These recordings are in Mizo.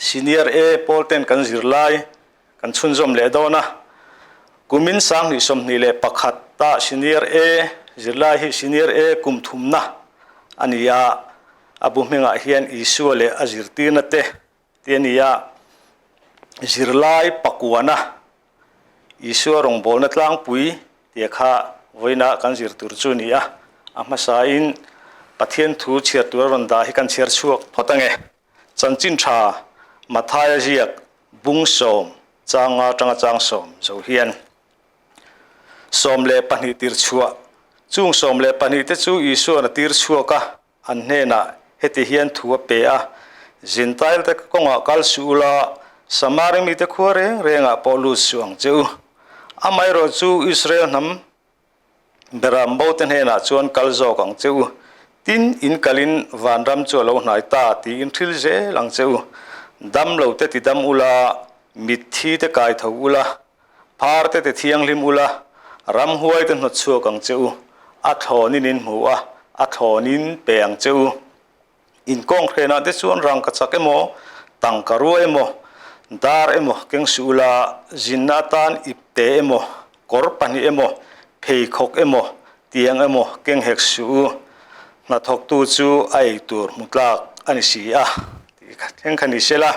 Senior A pawl ten kan zirlai kan chhunzawm leh dawn a, kumin 2021 ah Senior A zirlai hi Senior A kum thumna a ni a, a bu hmingah hian Isua leh a zirtirna te tih a ni a, zirlai pakuana Isua rawngbawlna tlangpui tih kha vawiina kan zir tur chu a ni a, a hmasain Pathian thu chhiar tur a rawn dah hi kan chhiar chhuak phawt ang e. Chanchin tha Mathaia ziak bung sawm changa tanga chang sawm zo hian 12 tir chhuah chung 12 te chu Isuan a tir chhuak a, an hnenah heti hian thu a pe a, Zentail te kawngah kal suh ula, Samari mite khua reng rengah pawh lut suh ang che u. Amaherawh chu Israel hnam Beram bo te hnenah chuan kal zawk ang che u. Tin, in kalin vanram chu a lo hnai ta tiin thil zel ang che u. Dam lo te ti dam ula, mitthi te kai tho ula, phar te ti thianghlim ula, ramhuai te hnawt chhuak ang che u. A thlawnin in hmu a, a thlawnin pe ang che u. Inkawnghrenah te chuan rangka chak emaw, tangka rua emaw, dar emaw keng suh ula, zinna atan ipte emaw, kawr pahnih emaw, pheikhawk emaw, tiang emaw keng hek suh u. Hnathawktu chu a ei tur hmu tlak a ni si a, tih kha thleng kha ni sela.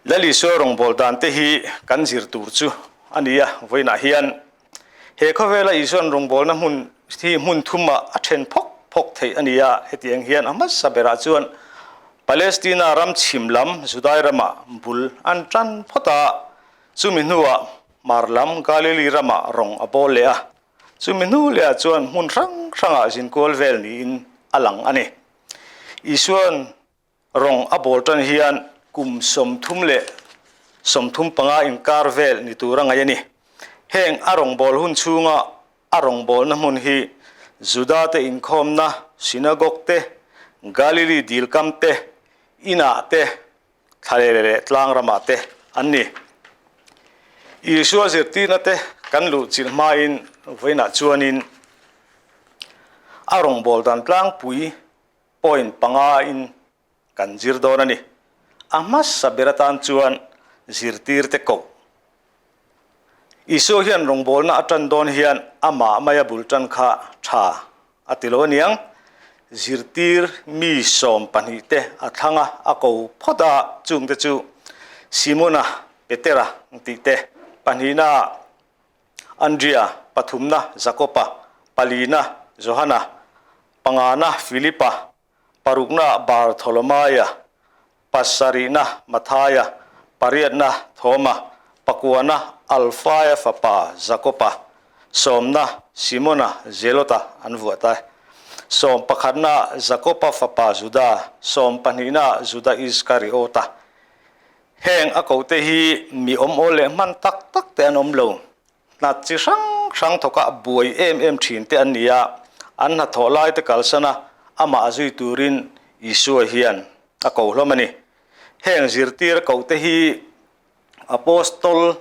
Lal Isua rawngbâwl dânte hi kan zir tûr chu a ni a, vawiinah hian he khawvêla Isua'n rawngbâwlna hmun hi hmun thumah a ṭhen phawk phawk theih a ni a. Hetiang hian a hmasa berah chuan Palestina ram chhim lam Judai ramah bul an ṭan phawt a, chumi hnuah hmar lam Galili ramah rawng a bâwl leh a, chumi hnu lehah chuan hmun hrang hrangah zinkual vêl niin a lang a ni. Isua'n Rawng a bawl tan hian kum 35 inkar vel ni tur a ngaih a ni. Heng a rawngbâwl hun chhunga a rawngbâwlna hmun hi Juda-te inkhawmna synagogue te, Galili dilkam te, inah te, thlalel leh tlang ramah te an ni. Isua zirtirna te kan luhchilh hmain vawiinah chuanin a rawngbâwl dan tlangpui Point panga in kan zir dawn a ni. A hmasa ber atan chuan zirtirte koh. Isua hian rawngbawlna a tan dawn hian amah maia bul tan kha tha a ti lo aniang. Zirtir mi 12 te a thlang a, a ko phawt a, chungte chu Simona, Petera tih te, pahnihna Andria, pathumna Jakoba, palina Johana, pangana Filipa, parukna Bartholomaia, pasarihna Mathaia, pariatna Thoma, pakuana Alfaia fapa Jakoba, sawmna Simona Zelota an vuah ta. Sawm pakhatna Jakoba fapa Juda, sawm pahnihna Juda Iskariota. Heng a kote hi mi awm awl leh hman tak tak te an awm lo. Hna chi hrang hrang thawka buai em em thin te an ni a, an hnathawh lai te kalsan a, amah zui turin Isua hian a ko hlawm a ni. Heng zirtir kote hi Apostol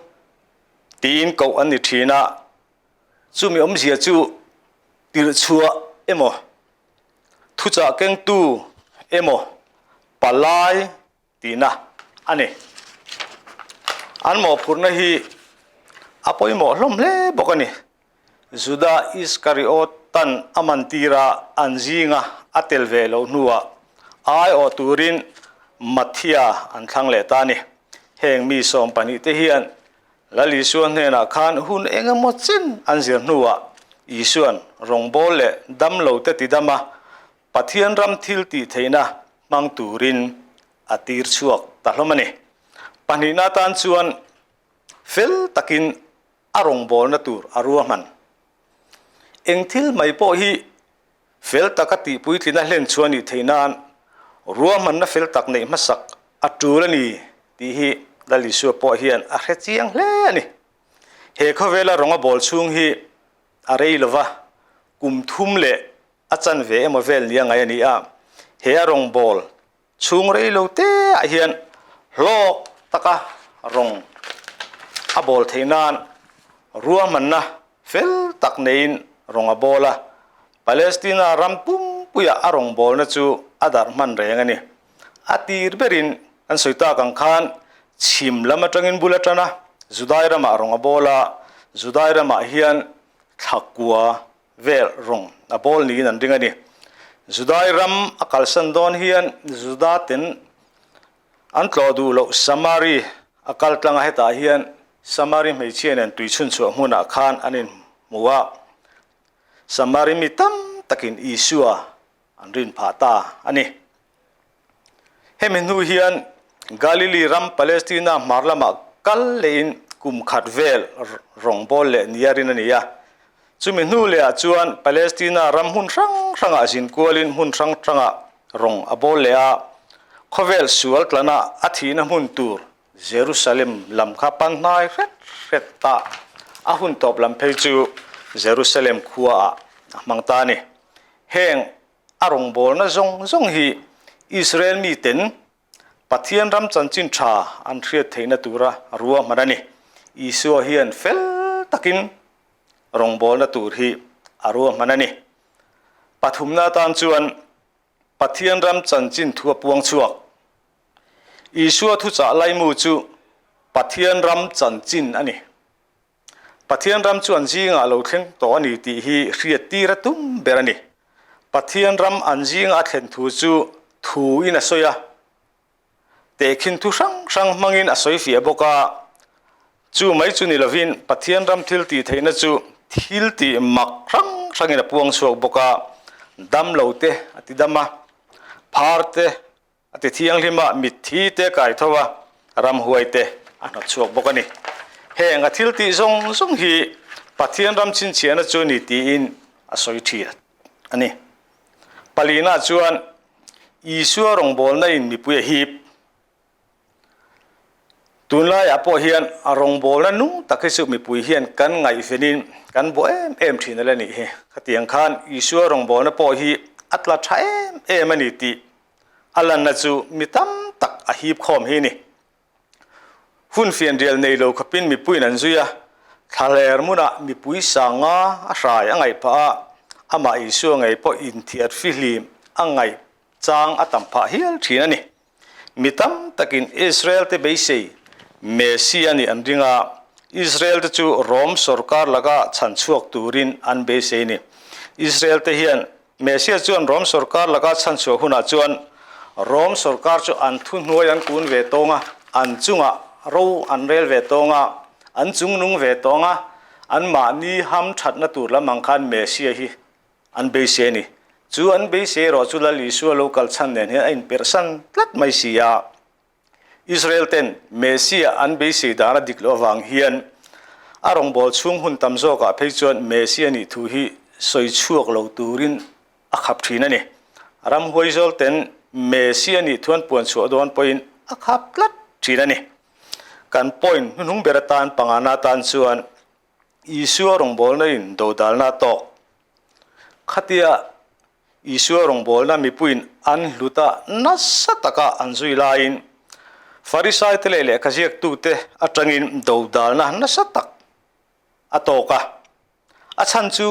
tiin koh an ni thin a, chumi awmzia chu tirhchhuah emaw, thuchah kengtu emaw, palai tihna a ni. An mawhphurhna hi a pawimawh hlawm hle bawk a ni. Juda Iskariot tan a man tira an zinga a tel ve loh hnuah aiawh turin Matthia an thlang leh ta a ni. Heng mi 12 te hian Lal Isua hnenah khan hun eng emaw chen an zir hnuah Isua'n rawngbâwl leh damlo te tidam a, Pathian ram thil tih theihna hmang turin a tir chhuak ta hlawm a ni. Pahnihna atan chuan fel takin a rawngbawlna tur a ruahman. Eng thil mai pawh hi fel taka tihpuitlina hlen chhuah nih theih nan ruahmanna fel tak neih hmasak a tul a ni tih hi Lal Isua pawh hian a hre chiang hle a ni. He khawvela rawng a bawl chhung hi a rei lova, kum thum leh a chanve emaw vel nia ngaih a ni a, he a rawngbâwl chhung rei lo te ah hian hlawk taka rawng a bâwl theih nan ruahmanna fel tak neiin rawng a bâwl a, Palestina ram pumpuia a rawngbâwlna chu a darh hman reng a ni. A tir berin kan sawi tak ang khan chhim lam atangin bul a tan a, Judai ramah rawng a bawl a, Judai ramah hian thla kua vel rawng a bawl niin an ring a ni. Judai ram a kalsan dawn hian Juda ten an tlawh duh loh Samari a kal tlang a, hetah hian Samari hmeichhia nen tui chhunchhuah hmunah khan an inhmu a, Samari mi tam takin Isua an rin phah ta a ni. Hemi hnu hian Galili ram Palestina hmar lamah kal lehin kum khat vel rawngbâwl leh nia rin a ni a. Chumi hnu lehah chuan Palestina ram hmun hrang hrangah zin kualin hmun hrang hrangah rawng a bâwl leh a, khawvel sual tlana a thihna hmun tur Jerusalem lam kha pan hnai hret hret ta. A hun tawp lam phei chu Jerusalem khuaah a hmang ta a ni. Heng a rawngbawlna zawng zawng hi Israel miten Pathian ram chanchin tha an hriat theihna tura ruahman a ni. Isua hian fel takin rawngbawlna tur hi a ruahman a ni. Pathumna atan chuan Pathian ram chanchin thu a puang chhuak. Isua thuchah laimu chu Pathian ram chanchin a ni. Pathian ram chu an zingah lo thleng tawh a ni tih hi hriattir a tum ber a ni. Pathian ram an zinga a thlen thu chu thuin a sawi a, tehkhin thu hrang hrang hmangin a sawi fiah bawk a. Chu mai chu ni lovin Pathian ram thil tih theihna chu thil tih mak hrang hrangin a puang chhuak bawk a, dam lo te a ti dam a, phar te A ti thianghlim a, mitthi te kai tho a, ramhuai te a hnawt chhuak bawk a ni. Heng a thil tih zawng zawng hi Pathian ram chhinchhiahna chu ni tiin a sawi thin a ni. Palina chuan Isua rawngbawlna in mipui a hip. Tunlaiah pawh hian a rawngbawlna nung tak hi chu mipui hian kan ngaihvenin kan buah em em thin a la nih hi. Khatiang khan Isua rawngbawlna pawh hi a tla tha em em a ni tih a lanna chu mi tam tak a hip khawm hi a ni. Hun fianrial nei lo khawpin mipuiin an zui a, thlahler hmunah mipui sanga a hrai a ngaih phah a, amah Isua ngei pawh inthiar fihlim a ngaih chang a tam phah hial thin a ni. Mi tam takin Israel-te beisei Messi a nih an ring a, Israel-te chu Rom sorkar laka chhan chhuak turin an beisei a ni. Israel-te hian Messia chuan Rom sorkar laka chhan chhuah hunah chuan Rom sorkar chu an thuhnuai an kun ve tawng a, an chungah ro an rel ve tawng a, an chungnung ve tawng a, anmahni ham thatna tur lam ang khan Messia hi An beisei a ni. Chu an beisei erawh chu Lal Isua lo kal chhan nen hian a inperhsan tlat mai si a. Israel ten Messia an beisei dan a dik loh avang hian a rawngbâwl chhung hun tam zawkah phei chuan Messia nih thu hi sawi chhuak lo turin a khap thin a ni. Ramhuai zawl ten Messia nih thu an puan chhuah dawn pawhin a khap tlat thin a ni. Kan point hnuhnung ber atan pangana atan chuan Isua rawngbawlna in dodalna a tawk. Khatia Isua rawngbawlna mipuiin an hlut a, nasa taka an zui laiin Farisaite leh lehkhaziaktute atangin dodalna nasa tak a tawk a. A chhan chu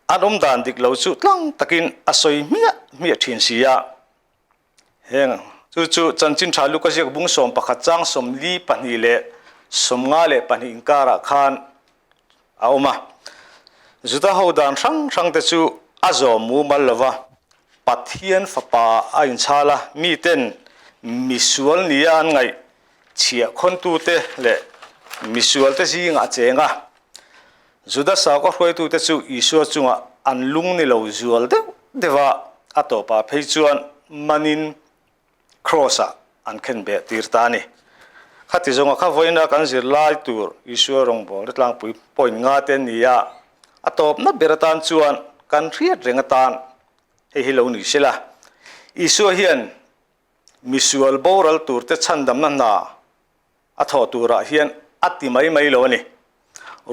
an awmdan dik lo chu tlang takin a sawi hmiah hmiah thin si a. Heng chu chu Chanchin Tha Luka ziak bung 11 chang 42 leh 52 inkarah khan a awm a. Juda ho dan hrang hrang te chu a zawm mumal lo va, Pathian fapa a inchhal a, miten misual nia an ngaih chhiah khawntute leh misualte zingah a cheng a. Juda sakhaw hruaitute chu Isua chungah an lung ni lo zual deuh deuh a, a tawpah phei chuan manin Kraws-ah an khen beh tir ta a ni. Khati zawnga kha vawiina kan zir lai tur Isua rawngbawlna tlangpui point nga te an ni a, a tawpna ber atan chuan kan hriat reng atan hei hi lo ni sela. Isua hian misual boral turte chhandamna hna a thawh turah hian a ti mai mai lo a ni.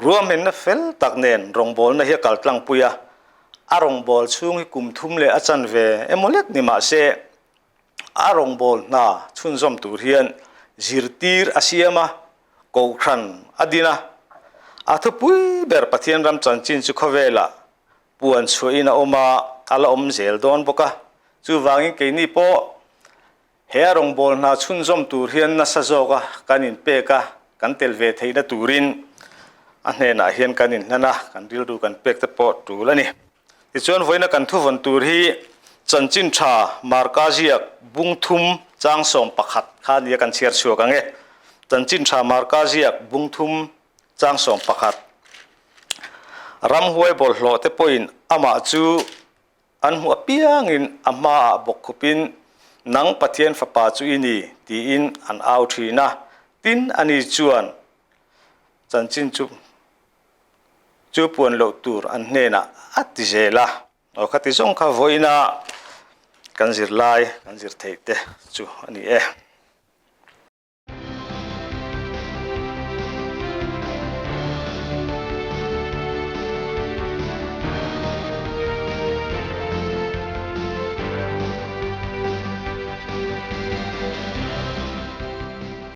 Ruahmenna fel tak nen rawngbawlna hi a kal tlangpui a, a rawngbâwl chhung hi kum thum leh a chanve emaw lek ni mah se, a rawngbâwl hna chhunzawm tur hian zirtir a siam a, kohhran a din a. A thupui ber Pathian ram chanchin chu khawvelah puan chhuahin a awm a, a la awm zel dawn bawk a. Chuvangin keini pawh. He a rawngbâwl hna chhunzawm tûr hian nasa zâwka kan inpêk a, kan tel ve theihna tûrin a hnênah hian kan inhlan a, kan rilru kan pêk te pawh ṭûl a ni. Tichuan, vawiina kan thuvawn tûr hi Chanchin Ṭha Marka ziak bung thum chang 11 kha nia kan chhiar chhuak ang e. Chanchin Ṭha Marka ziak bung thum chang 11. Ramhuai bawlhhlawh te pawhin amah chu An hmuh apiangin a hmaah bawk khupin, Nang Pathian Fapa chu i ni, tiin an au thin a. Tin, ani chuan chanchin chu chu puan loh tur an hnenah a ti zel a. Aw khati zawng kha vawiina kan zirlai kan zir theih te chu a ni e.